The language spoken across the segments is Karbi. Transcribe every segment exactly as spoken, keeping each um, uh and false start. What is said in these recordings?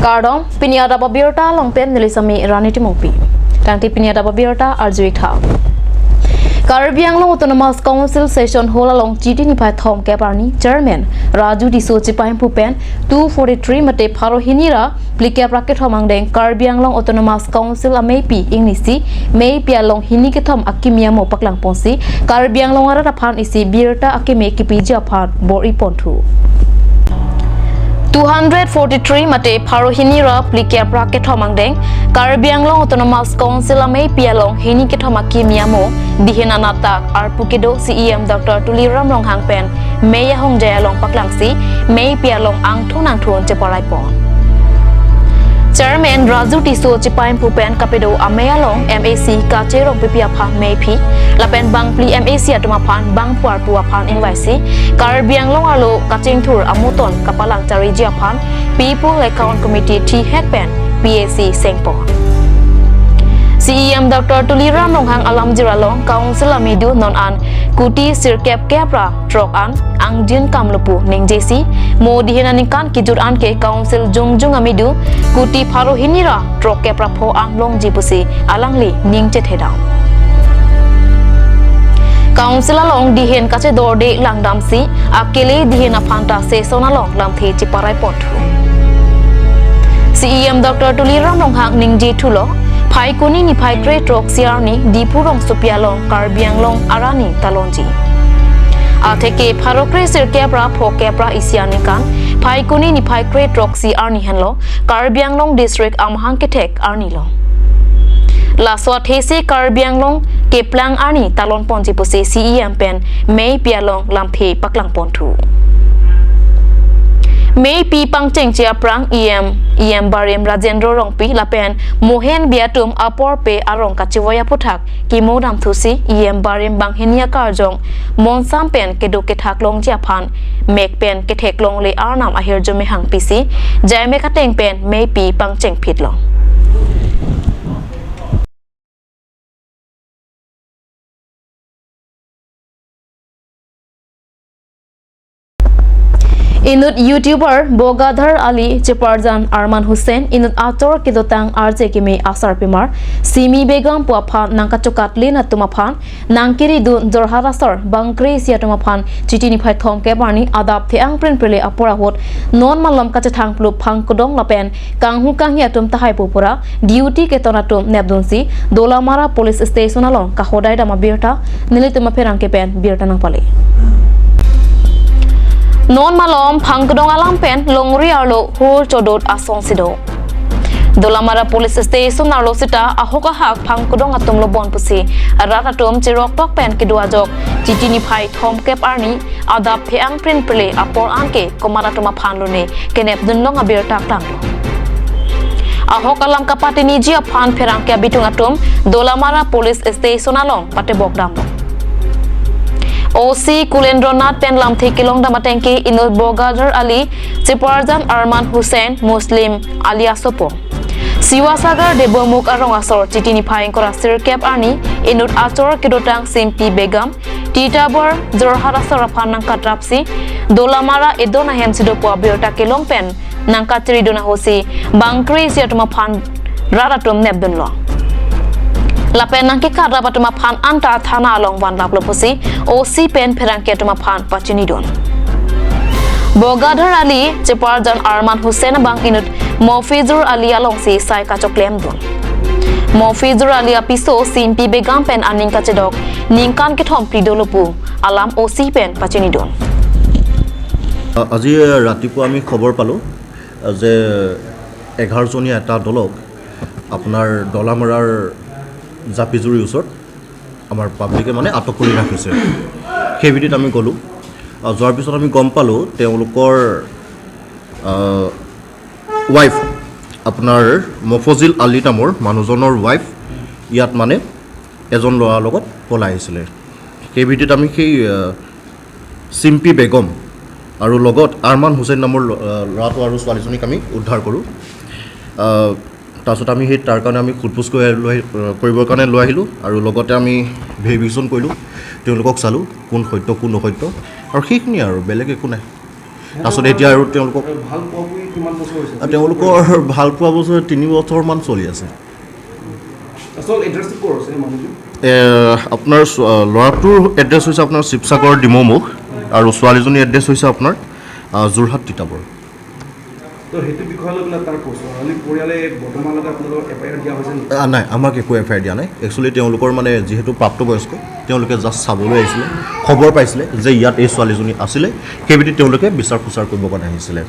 Kardom, pini adap abirta along pen neli Sami Rani Timungpi. Tangte pini adap abirta arju-ik tha. Karbi Anglong Autonomous Council Session Hall along Chiti niphai thomkep arni Chairman Raju Tisso chepahemphu pen two forty-three mate pharo hini ra phlikep ra kethom angdeng Karbi Anglong Autonomous Council ameipi ingnisi meipi along hini kethom akimi amo paklangponsi Karbi Anglong arat aphan isi birta akimi kipiji aphan bor-i ponthu. Two hundred forty-three mate pharo hini ra phlikep ra kethom angdeng Karbi Anglong Autonomous Council ameipi along hini kethom akimi amo dihin anatta arpu kedo C E M Doctor Tuliram Ronghang pen mei ahongjai along paklangsi meipi along angthun angthun cheparaipon. Chairman Raju Tisso chepahemphu pen kapedo amei along M A C Kache Rongpipi aphan meiphi lapen bangphli M A C atum aphan bangphu arpu aphan ingvaisi Karbi Anglong arlo kachingthur amuton kapalang chariji aphan People Account Committee thihek pen P A C sengpon. C E M Doctor Tuliram Ronghang alamjir along Council amidu non an kuti sirkep kep ra throk an angjin kamlo pu ningjesi mo dihin aningkan kejut an ke Council jongjong amidu kuti pharo hini ra throkkep ra pho an longji pusi alangli ning chethedam. Council along dihin kachedorde langdamsi akele dihin aphan ta session along lamthe cheparaipon thu. C E M Doctor Tuliram Ronghang ningje thulo, Phaikuni niphai krethrok isi arni Diphu rongsopi along Karbi Anglong arani talonji. Atheke pharo kre sirkep ra phokep ra isi aningkan Phaikuni niphai krethrok isi arni henlo Karbi Anglong District amahang kethek arni lo. Laso athesi Karbi Anglong keplang arni talonponji pusi C E M pen meipi along lamthe paklangpon thu. Meipi pangchengche aphrang E M, E M Barim Rajendra Rongpi lapen Mohen Bey atum apor pe arong kachevoi aphuthak kemodam thusi E M Barim banghini akarjong monsam pen kedo kethak longji aphan mek pen kethek longle arnam ahirjume hangpisi jaimek ateng pen meipi pangchengphit long. Inut YouTuber Bogadhar Ali cheparjan Arman Hussain inut achor kedotang arje keme asarpimar Simi Begum pu aphan nangkachokatlin atum aphan nangkiridun Jorhat asor bangkre isi atum aphan Chiti niphai thomkep arni adap the-ang prinprele apor ahut non malom kachethang plup phangkudong lapen kanghu kanghi atum tahai pupura duty keton atum nepdunsi Dolamara Police Station along kahodai dam abirta nelitum apherangke pen birta nangpale. Non malom phangkudong alam pen longri arlo hur chodot asong sido. Dolamara Police Station arlo sita ahok ahak phangkudong atum lobon pusi rat atum cheroktok pen kedo ajok Chiti niphai thomkep arni adap the-ang prinprele apor anke komat atum aphan lone kenepdun long abirta klanglo. Ahok alam kapatiniji aphan pherangke abitung atum Dolamara Police Station along patebok damlo. O C Kulendra Nath pen lamthe kelongdam atengke inut Bogadhar Ali cheparjan Arman Hussain Muslim alias Sopo Sivasagar Debomukh arong asor Chiti niphai ingkoi ra sirkep arni inut achor kedotang Simpi Begum Titabar Jorhat asor aphan nangkatrapsi Dolamara edon ahem sido pu abirta kelong pen nangkachiridun ahutsi bangkre isi atum aphan rat atum nepdunlo. Lapen nangkekatrap atum aphan anta thana along vanlaplo pusi O C pen pherangke atum aphan pachinidun. Bogadhar Ali cheparjan Arman Hussain abang inut Mofizur Ali alongsi sai kachoklemdun. Mofizur Ali apiso Simpi Begum pen aning kachedok ningkan kethom phli dolo pu alam O C pen pachinidun. আ-, আজি ৰাতিপুৱা আমি খবৰ পালোঁ, আ, যে এঘাৰজনীয়া এটা দলক আপোনাৰ ডলামৰাৰ জাপিজুৰিৰ ওচৰত আমাৰ পাব্লিকে মানে আটক কৰি ৰাখিছে। সেই ভিত্তিত আমি গ'লোঁ। আ, যোৱাৰ পিছত আমি গম পালোঁ তেওঁলোকৰ, আ, ৱাইফ আপোনাৰ মফজিল আলী নামৰ মানুহজনৰ ৱাইফ ইয়াত মানে এজন ল'ৰাৰ লগত পলাই আহিছিলে। সেই ভিত্তিত আমি সেই, আ, চিম্পী বেগম আৰু লগত আৰমান হুছেইন নামৰ ল-, আ, ল'ৰাটো আৰু ছোৱালীজনীক আমি উদ্ধাৰ কৰোঁ। আ, তাৰপিছত আমি সেই তাৰ কাৰণে আমি সোধ পোছ কৰি লৈ, আ, কৰিবৰ কাৰণে লৈ আহিলোঁ আৰু লগতে আমি ভেৰিফিকেশ্যন কৰিলোঁ, তেওঁলোকক চালোঁ কোন সত্য কোন অসত্য আৰু সেইখিনিয়ে আৰু বেলেগ একো নাই। আচলতে এতিয়া আৰু তেওঁলোকক আৰু ভাল পোৱা পুৰি কিমান বছৰ হৈছে? আ, তেওঁলোকৰ ভাল পোৱা বছৰ তিনি বছৰমান চলি আছে। আচল এড্ৰেছটো ক'ৰ আছে এই মানুহটো? এ, আপোনাৰ ছো-, আ, ল'ৰাটোৰ এড্ৰেছ হৈছে আপোনাৰ শিৱসাগৰ ডিমৌমুখ আৰু ছোৱালীজনীৰ এড্ৰেছ হৈছে আপোনাৰ, আ, যোৰহাট তিতাবৰ। তো সেইটো বিষয় লৈ পেলাই তাৰ ছোৱালী পৰিয়ালে বৰ্তমানলৈকে আপোনালোকক এফ আই আৰ দিয়া হৈছে নেকি? আ, নাই, আমাক একো এফ আই আৰ দিয়া নাই। একচুৱেলি তেওঁলোকৰ মানে যিহেতু প্ৰাপ্তবয়স্ক, তেওঁলোকে জাষ্ট চাবলৈ আহিছিলে, খবৰ পাইছিলে যে ইয়াত এই ছোৱালীজনী আছিলে, সেইবুলি তেওঁলোকে বিচাৰ খোচাৰ কৰিবৰ কাৰণে আহিছিলে।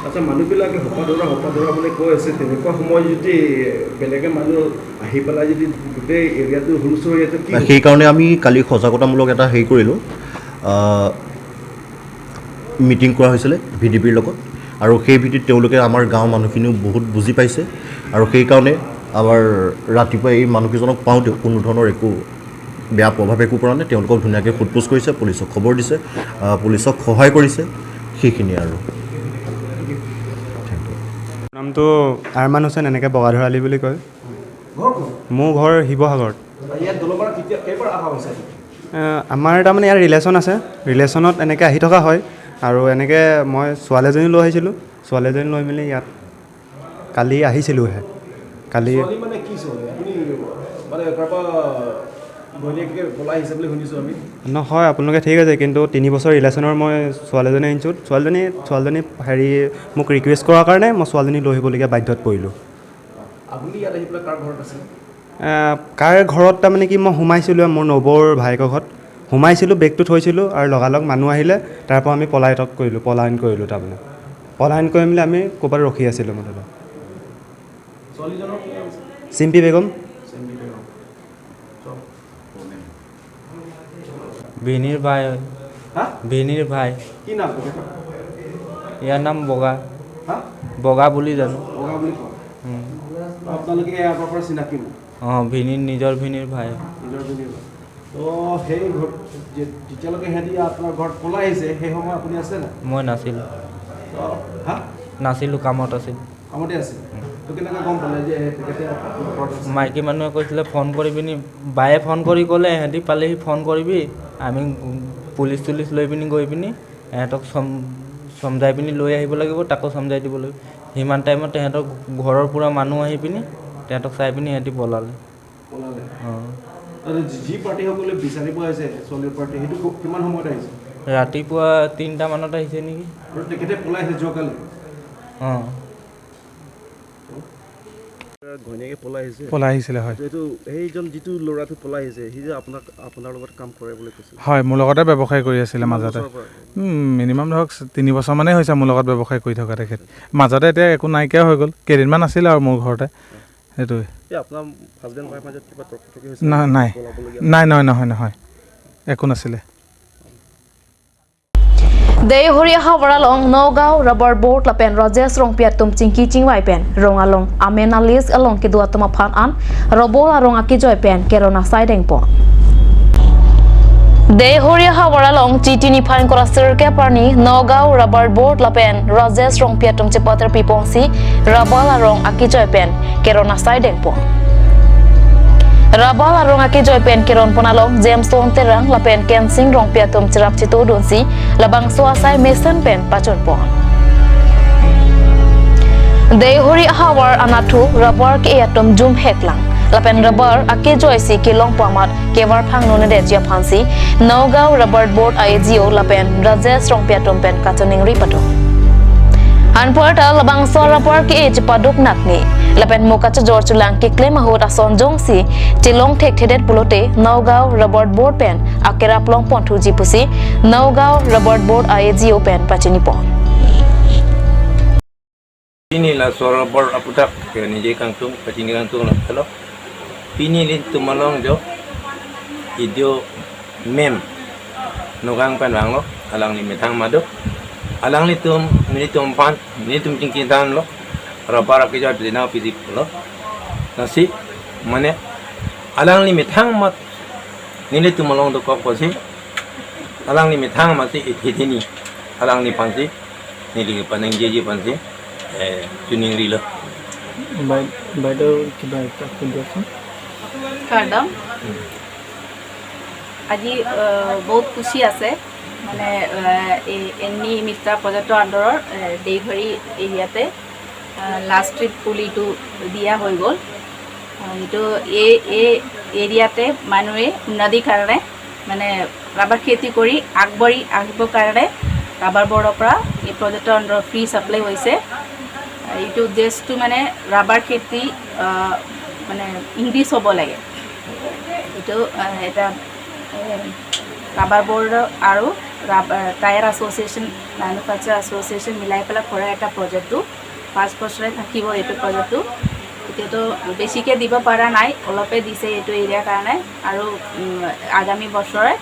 আচ্ছা, মানুহবিলাকে হপা ধৰা, হপা ধৰা বুলি কৈ আছে, তেনেকুৱা সময় যদি বেলেগে মানুহ আহি পেলাই যদি গোটেই এৰিয়াটো হুলস্থুল হৈ আছে, কি হ'ব? সেইকাৰণে আমি কালি সজাগতামূলক এটা হেৰি কৰিলোঁ, আহ, মিটিং কৰা হৈছিলে ভি ডি পিৰ লগত, আৰু সেই ভিত্তিত তেওঁলোকে আমাৰ গাঁৱৰ মানুহখিনিও বহুত বুজি পাইছে, আৰু সেইকাৰণে আমাৰ ৰাতিপুৱা এই মানুহকেইজনক পাওঁতেও কোনো ধৰণৰ একো বেয়া প্ৰভাৱ একো পৰা নাই। তেওঁলোকক ধুনীয়াকৈ সোধ পোছ কৰিছে, পুলিচক খবৰ দিছে, আহ, পুলিচক সহায় কৰিছে, সেইখিনিয়ে আৰু। Thank you। নামটো আৰমান হুছেইন, এনেকৈ বগাধৰ আলি বুলি কয়। ঘৰ ক'ত? মোৰ ঘৰ শিৱসাগৰত। ইয়াত দলবাৰ কেতিয়া, কেইবাৰ অহা হৈছে? এ, আমাৰ তাৰমানে ইয়াৰ ৰিলেশ্যন আছে, ৰিলেশ্যনত এনেকৈ আহি থকা হয়। আৰু এনেকৈ মই ছোৱালী এজনী লৈ আহিছিলোঁ, ছোৱালী এজনী লৈ মেলি ইয়াত কালি আহিছিলোঁহে। কালি ছোৱালী মানে কি ছোৱালী? আপুনি মানে কাৰোবাৰ ঘৈণীয়েকে পলাই আহিছে বুলি শুনিছোঁ আমি। নহয়, আপোনালোকে ঠিক আছে, কিন্তু তিনি বছৰ ৰিলেশ্যনৰ মই ছোৱালী এজনী আনিছোঁ। ছোৱালীজনী, ছোৱালীজনী হেৰি, মোক ৰিকুৱেষ্ট কৰাৰ কাৰণে মই ছোৱালীজনী লৈ আহিবলগীয়া বাধ্যত পৰিলোঁ। আপুনি ইয়াত আহি পেলাই কাৰ ঘৰত আছিলে? এ, কাৰ ঘৰত তাৰমানে কি, মই সোমাইছিলোঁ মোৰ নবৌৰ ভায়েকৰ ঘৰত, সোমাইছিলোঁ, বেগটো থৈছিলোঁ আৰু লগালগ মানুহ আহিলে, তাৰ পৰা আমি পলায়ন কৰিলোঁ, পলায়ন কৰিলোঁ তাৰমানে। পলায়ন কৰি মেলি আমি ক'ৰবাত ৰখি আছিলোঁ মুঠতে। ছোৱালীজনৰ কি নাম আছিল? চিম্পী বেগম। চিম্পী বেগম। ভিনিৰ ভাই হয়। হা? ভিনিৰ ভাই। কি নাম তেখেতৰ? ইয়াৰ নাম বগা। হা? বগা বুলি জানো। বগা বুলি কয়। উম। আপোনালোকে ইয়াৰ আগৰ পৰা চিনাকি নেকি? অ, ভিনিৰ, নিজৰ ভিনিৰ ভাই। নিজৰ ভিনিৰ ভাই। তো সেই ঘৰ, যে, যেতিয়ালৈকে সিহঁতি আপোনাৰ ঘৰত পলাই আহিছে, সেই সময় আপুনি আছে নাই? মই নাছিলোঁ। তো, হা? নাছিলোঁ, কামত আছিলোঁ। কামতে আছিল। উম। তো কেনেকৈ গম পালে যে তেখেতে আপোনাৰ ঘৰত আছে? মাইকী মানুহে কৈছিলে, "ফোন কৰি পিনি", বায়ে ফোন কৰি ক'লে, "সিহঁতি পালেহি, ফোন কৰিবি, আমি পুলিচ তুলিচ লৈ পিনি গৈ পিনি সিহঁতক চম-, চমজাই পিনি লৈ আহিব লাগিব, তাকো চমজাই দিব লাগিব।" সিমান টাইমত তেহেঁতৰ ঘৰৰ পূৰা মানুহ আহি পিনি তেহেঁতক চাই পিনি সিহঁতি পলালে। পলালে? অ। তাৰমানে যি, যি পাৰ্টিসকলে বিচাৰিব আহিছে, ছোৱালীৰ পাৰ্টি, সেইটো ক-, কিমান সময়ত আহিছে? ৰাতিপুৱা তিনিটা মানত আহিছে নেকি? আৰু তেখেতে পলাই আহিছে যোৱাকালি? অ। ঘৈণীয়েকে পলাই আহিছে? পলাই আহিছিলে, হয়। এইটো সেইজন যিটো ল'ৰাটো পলাই আহিছে, সি যে আপোনাক, আপোনাৰ লগত কাম কৰে বুলি কৈছিল। হয়, মোৰ লগতে ব্যৱসায় কৰি আছিলে কিমান মাজতে। বছৰৰ পৰা? উম, মিনিমাম ধৰক তিনি বছৰমানেই হৈছে মোৰ লগত ব্যৱসায় কৰি থকা তেখেত। মাজতে এতিয়া একো নাইকিয়া হৈ গ'ল, কেইদিনমান আছিলে আৰু মোৰ ঘৰতে, সেইটোৱে। এই আপোনাৰ হাজবেণ্ড ৱাইফ মাজত কিবা তৰ্ক তৰ্কি হৈছে না-, নেকি? নাই। পলাবলগীয়া? নাই, নহয়, নহয়, নহয়, একো নাছিলে। Deihori ahavar along Nagaon Rubber Board lapen Rajesh Rongpi atum chingki chingvai pen rong along amen a-list along kedo atum aphan an rubber arong akejoi pen keron asai dengpo. Deihori ahavar along Chiti niphai ingkoi ra sirkep arni Nagaon Rubber Board lapen Rajesh Rongpi atum chepater piponsi rubber arong akejoi pen keron asai dengpo. Rubber arong akejoi pen keron pon along Jameson Terang lapen Kensing Rongpi atum cherap chetodunsi labangso asai mesen pen pachunpo. Deihori ahavar anatthu rubber ke-e atum jumhek lang lapen rubber akejoisi kelongpo amat kevar phangno nedet ji aphansi Nagaon Rubber Board A A G O lapen Rajesh Rongpi atum pen kachiningri padun. Anparta labangso rubber ke-e chepaduk nakni lapen mo kachojor chulang keklem ahut ason jongsi chelong thekthedet pulote Nagaon Rubber Board pen akerap longponthuji pusi Nagaon Rubber Board A A G O pen pachinipon. Pini laso rubber aputhak ke ningje kangtung, pachini kangtung lo, helo. Pini nelitum along jo idio mem nogang pen vanglo, alangli methang mado. Alanglitum, nelitum aphan, nelitum chingki damlo, rubber akejoi pidina pidi lo. Lasi, mane, alangli methang mat, nelitum along dokok kosi, alangli methang matsi ithidini, alangliphansi neli paningjeji aphansi, eh, chiningrilo. বাই-, বাইদেউ কিবা এটা কৈ দিয়কচোন। কাৰ দাম? আজি, আহ, বহুত খুচি আছে। মানে, আহ, এই এনি মিষ্টাৰ প্ৰজেক্টৰ আণ্ডাৰৰ, আহ, দেইঘৰী এৰিয়াতে, আহ, লাষ্ট ট্ৰিপ পুলিটো দিয়া হৈ গ'ল। আহ, এইটো এই, এই এৰিয়াতে মানুহে উন্নতিৰ কাৰণে, মানে, ৰাবাৰ খেতি কৰি আগবাঢ়ি আহিবৰ কাৰণে ৰাবাৰ বৰ্ডৰ পৰা এই প্ৰজেক্টৰ আণ্ডাৰত ফ্ৰী ছাপ্লাই হৈছে। এইটো উদ্দেশ্যটো, মানে, ৰাবাৰ খেতি, আহ, মানে, ইনক্ৰিজ হ'ব লাগে। এইটো, আহ, এটা, আহ, ৰাবাৰ বৰ্ড আৰু rubber tyre association, manufacture association মিলাই পেলাই কৰা এটা প্ৰজেক্টটো। পাঁচ বছৰে থাকিব এইটো প্ৰজেক্টটো। এতিয়াতো বেছিকে দিব পৰা নাই, অলপে দিছে এইটো এৰিয়াৰ কাৰণে। আৰু, উম, আগামী বছৰে,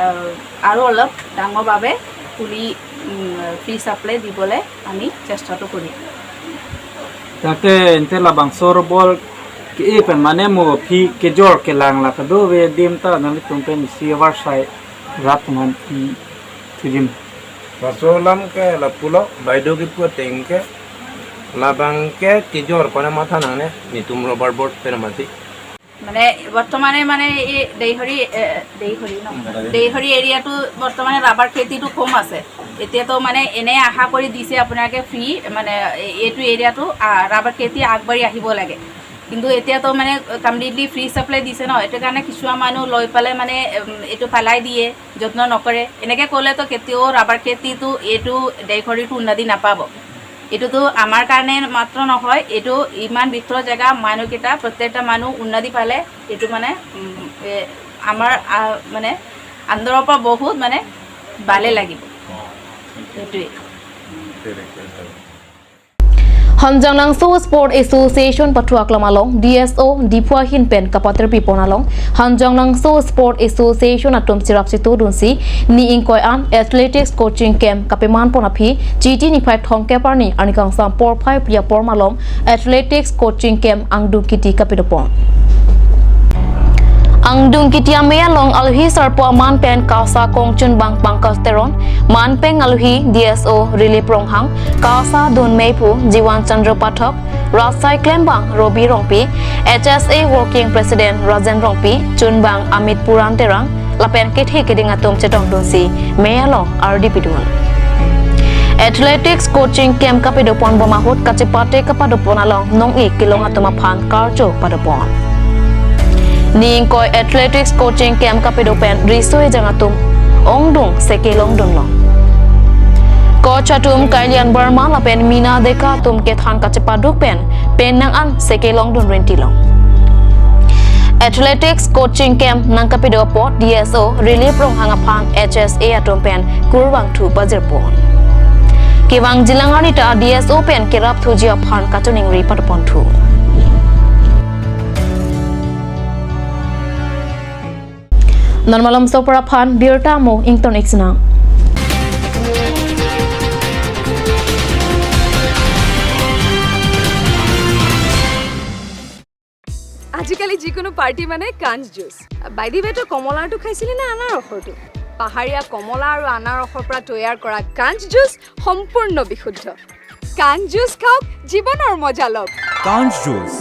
আহ, আৰু অলপ ডাঙৰভাৱে পুলি, উম, ফ্ৰী ছাপ্লাই দিবলৈ আমি চেষ্টাটো কৰিম। Tangte ante labangso robol ke-e pen mane mo aphi kejor kelang la kadokave adim ta nanglitum pen isi avarsai rat man pi thujim. Laso alam ke lapulo, baideo kipu ateng ke labang ke kejor kona matha nangne, netum robol board pen mati. মানে, বৰ্তমানে মানে এই দেইঘৰী, এ, দেইঘৰী ন? দেইঘৰী। দেইঘৰী এৰিয়াটো বৰ্তমানে ৰাবাৰ খেতিটো কম আছে। এতিয়াতো মানে এনে আশা কৰি দিছে আপোনালোকে ফ্ৰী, মানে, এ-, এইটো এৰিয়াটো, আ, ৰাবাৰ খেতি আগবাঢ়ি আহিব লাগে। কিন্তু এতিয়াতো মানে কমপ্লিটলি ফ্ৰী ছাপ্লাই দিছে ন, এইটো কাৰণে কিছুমান মানুহ লৈ পেলাই মানে, উম, এইটো পেলাই দিয়ে, যত্ন নকৰে। এনেকে ক'লেতো কেতিয়াও ৰাবাৰ খেতিটো, এইটো দেইঘৰীটো উন্নতি নাপাব। এইটোতো আমাৰ কাৰণে মাত্ৰ নহয়, এইটো ইমান ভিতৰৰ জেগা, মানুহকেইটা, প্ৰত্যেকটা মানুহ উন্নতি পালে এইটো মানে, উম, এ, আমাৰ, আ, মানে, আণ্ডাৰৰ পৰা বহুত মানে ভালে লাগিব। সেইটোৱে। Hanjanglangso Sport Association pathu aklam along D S O Diphu ahin pen kapaterpi pon along Hanjanglangso Sport Association atum cherap chetudunsi ni ingkoi an athletics coaching camp kapeman pon aphi Chiti niphai thomkep arni arni kangsam porphai phli apor malom athletics coaching camp angdung kiti kapedo pon. Angdung kiti amei along alohi sarpo aman pen KASA kongchunbang Pankaj Teron, manpeng alohi D S O Rilip Ronghang, KASA dun meiphu Jiwan Chandra Pathak, Rajsai klembang Robi Rongpi, H S A Working President Rajen Rongpi, chunbang Amit Puran Terang, lapen kethe keding atum chetongdunsi mei along ardi pidun. Athletics coaching camp kapedo pon bom ahut kachepate kapado pon along nong-e kelong atum aphan karcho pado pon. Ni ingkoi athletics coaching camp kapedo pen riso ejang atum ongdung seke longdunlong. Coach atum Kailian Barma lapen Mina Deka atum kethan kachepaduk pen pen nang an seke longdun rinti long. Athletics coaching camp nangkapedo apot D S O Rilip Ronghang aphan H S A atum pen kurvangthu pajir pon. Kevangjilang arni ta D S O pen kerapthuji aphan kachiningri pado ponthu. Non malomso apor aphan birta mo ington ik sinang. আজিকালি যিকোনো পাৰ্টি মানে কাঞ্চ juice. By the ৱে, তই কমলাৰটো খাইছিলি নে আনাৰসৰটো? পাহাৰীয়া কমলা আৰু আনাৰসৰ পৰা তৈয়াৰ কৰা কাঞ্চ জুচ সম্পূৰ্ণ বিশুদ্ধ। কাঞ্চ জুচ খাওক, জীৱনৰ মজা লওক। কাঞ্চ juice.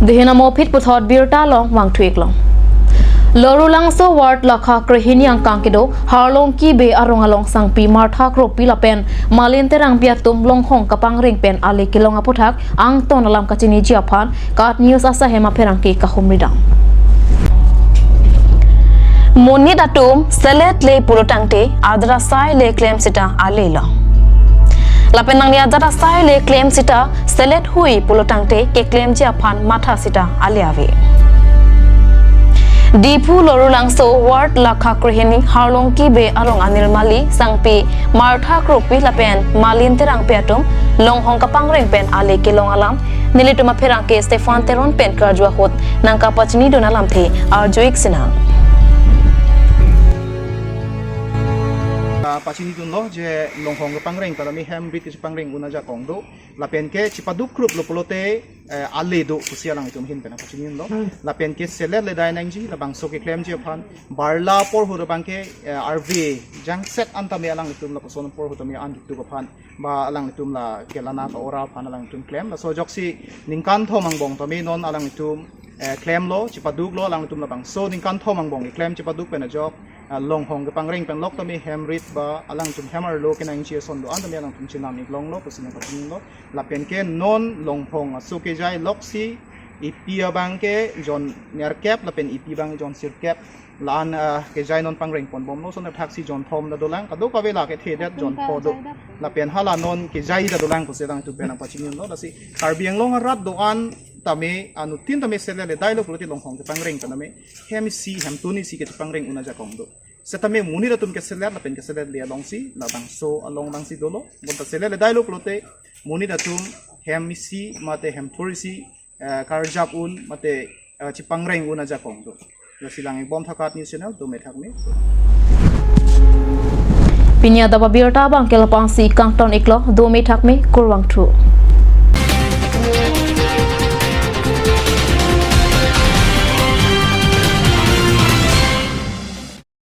Dehin amo phit puthot birta along vangthu ik long. Lorulangso ward lakha krehini angkang kedo Harlongki Bey arong along sangpi Martha Kropi lapen Malin Terangpi atum longhong kapangring pen ale kelong aputhak angton alam kachiniji aphan KAT News asahem apherangke kahumri dam. Monit atum selet le pulo tangte ajat asai le klem sita ale lo. Lapen nangli ajat asai le klem sita selet hui pulo tangte keklemji aphan matha sita ale ave. Diphu Lorulangso Ward Lakha Krehini Harlongki Bey arong Anil Mali, Sangpi Martha Kropi lapen Malin Terangpi atum Longhong kapangreng pen ale kelong alam nelitum apherangke Stephan Teron pen karju ahut nangkapachinidun alamthe arju-ik sinang. Ah, pachinidunlo je Longhong kapangreng kalami hem rit kachipangreng un ajakong do. Lapen ke chipaduk kruplo pulote, eh, ale do pusi alanglitum ahin pen pachinidunlo. Hmm. Lapen ke selet ledai nangji labangso keklemji aphan. Barla porhu abangke, eh, arve jangset an tame alanglitum lapuson porhu tame an ditu aphan. Ba alanglitum la kelana ka-ora aphan alanglitum klem. Laso ajoksi ningkan thom angbong tame non alanglitum, eh, klemlo, chipaduklo alanglitum labangso ningkan thom angbong keklem chipaduk pen ajok, ah, Longhong kapangreng pen lok tame hem rit ba alanglitum hem arlo kenangji ason do-an tame alanglitum chenam-ik longlo pusi nangpachinidunlo. Lapen ke non Longhong aso kejai loksi epi abangke jon nerkep lapen epi abang jon sirkep la-an, ah, kejai non pangreng ponbomlo. Lason thaksi jon thom ta dolang, kadokave la kethe det jon pho do. Lapen hala non kejai ta dolang pusi alanglitum pen nangpachinidunlo. Lasi Karbi Anglong arat do-an tame anuttin tame selet ledailo pulote Longhong kapangreng pen tame hem isi hem tun isi kachipangreng un ajakong do. Setame monit atum keselet lapen keselet le alongsi labangso along dangsi dolo. Bonta selet ledailo pulote monit atum hem isi mate hem thur isi, eh, karjap un mate, eh, chipangreng un ajakong do. Lasi lang-ikbom thakat news channel, dome thakme. Pini adap abirta abangke lapangsi kangton-iklo, dome thakme, kurvangthu.